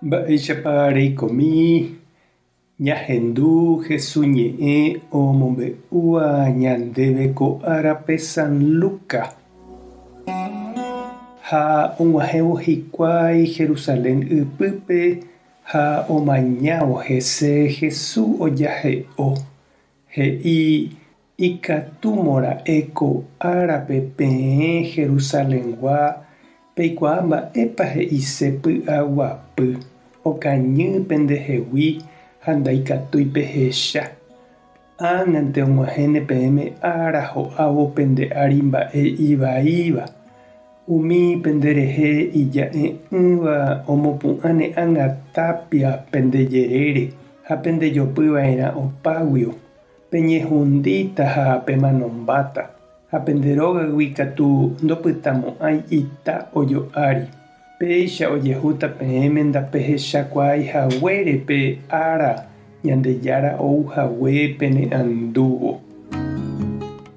Mba'éichapa reikomi ñahendu Hesu ñe'ẽ omombe'úva ñandéve ko árape San Luca. Ha og̃uahẽvo hikuái Jerusalén ypýpe ha omañávo hese Hesu ojahe'o, he'i Ikatúmora'e ko árape peẽ Jerusalengua peikuaa mba'épa he'ise py'aguapy, okañy pendehegui ha ndaikatúi pehecha. Ág̃ante og̃uahẽne peẽme ára ho'ávo pende ári mba'e ivaíva, umi penderehe ija'e'ỹva omopu'ãne ág̃a tápia pende jerére ha pendejopyva'erã opáguio. Peñehundíta ha pemanombáta, ha pende rógagui katu ndopytamo'ãi ita ojo'ári. Péicha ojehúta peẽme ndapehechakuaái haguére pe ára Ñandejára ou hague pene andúvo.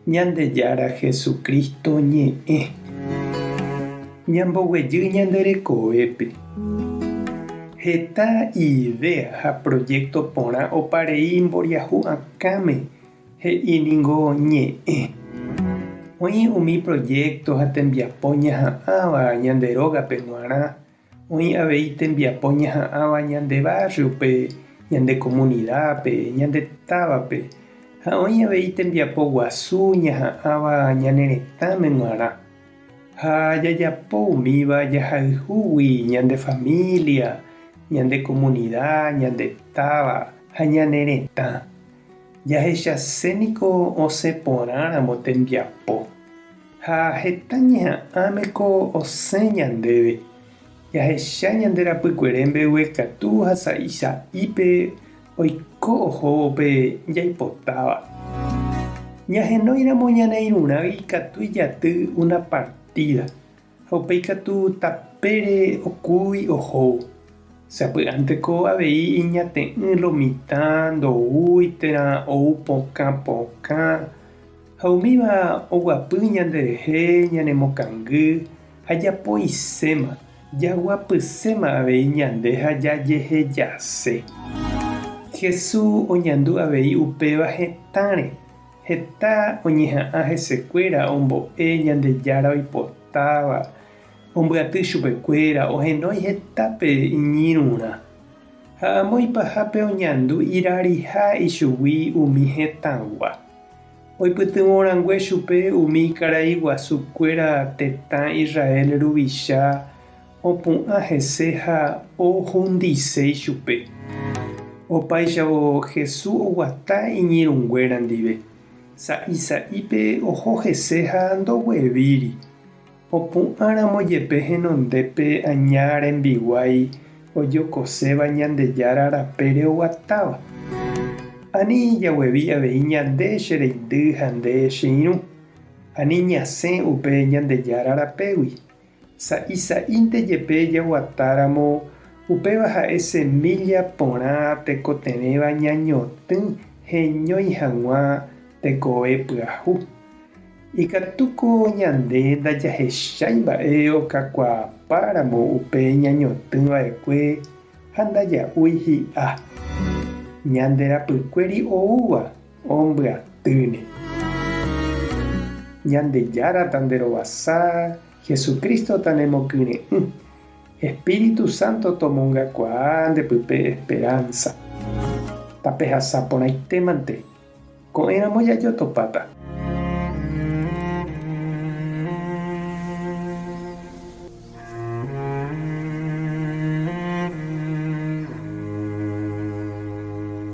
Ñandejára Jesucristo ñe'ẽ. Ñamboguejy ñande rekovépe. Heta idea ha proyecto porã oparei mboriahu akãme he'i ningo ñe'ẽ. Oĩ umi proyecto ha tembiapo ñaha'ãva ñande rógape g̃uarã, oĩ avei tembiapo ñaha'ãva ñande barrio-pe, ñande comunidad-pe, ñande távape, ha oĩ avei tembiapo guasu ñaha'ãva ñane retãme g̃uarã. Ha jajapo umíva jahayhúgui ñande familia, ñande komunida, ñande táva ha ñane retã. Jahechase niko osẽ porãramo tembiapo. Ha heta ñeha'ãmeko osẽ ñandéve. Jahecha ñande rapykuere mbeguekatu ha sa'i sa'ípe Oiko ohóvo pe jaipotáva. Ñahenóiramo ñane irũrã ikatu ijaty una partída, ha upéi katu tapére okúi ohóvo. Sapy'ánteko avei iñate'ỹ lo mitã ndoúi térã ou pokã pokã, ha umíva oguapy ñanderehe ñanemokangy ha japoiséma. Jaguapyséma avei ñande ha jajehejase. Jesús oñandu avei upéva hetãre. Heta oñeha'ã hesekuéra ombo'e Ñandejára oipotáva, ombyaty chupekuéra, ohenói hetápe iñirũrã. Ha amo ipahápe oñandu irariha ichugui umi hetãgua. Oipytyvõ rangue chupe umi karai guasu kuéra tetã Israel ruvicha opu'ã hese ha ohundise ichupe. Opáichavo Jesús oguata iñirũnguéra ndive, sa'i sa'ípe oho hese ha ndoguevíri. Opu'ã ramo jepe henondépe aña rembiguái ojokoséva Ñandejára rapére oguatáva. Ani jaguevi avei ñande che reindy ha nde che irũ, ani ñasẽ upe Ñandejára rapégui. Sa'i sa'ínte jepe jaguatáramo, upéva ha'e semílla porã tekotevẽva ñañotỹ heñói hag̃ua tekove pyahu. Ikatúko ñande ndajahechái mba'e okakuaapáramo upe ñañotỹ va'ekue ha ndaja'úi hi'a. Ñande rapykuéri oúva ombyatýne. Ñandejára tanderovasa, Jesucristo tanemokyre'ỹ, Espíritu Santo tomongakuaa nde pype esperanza. Tapehasa porãitémante. Ko'ẽramo jajotopáta.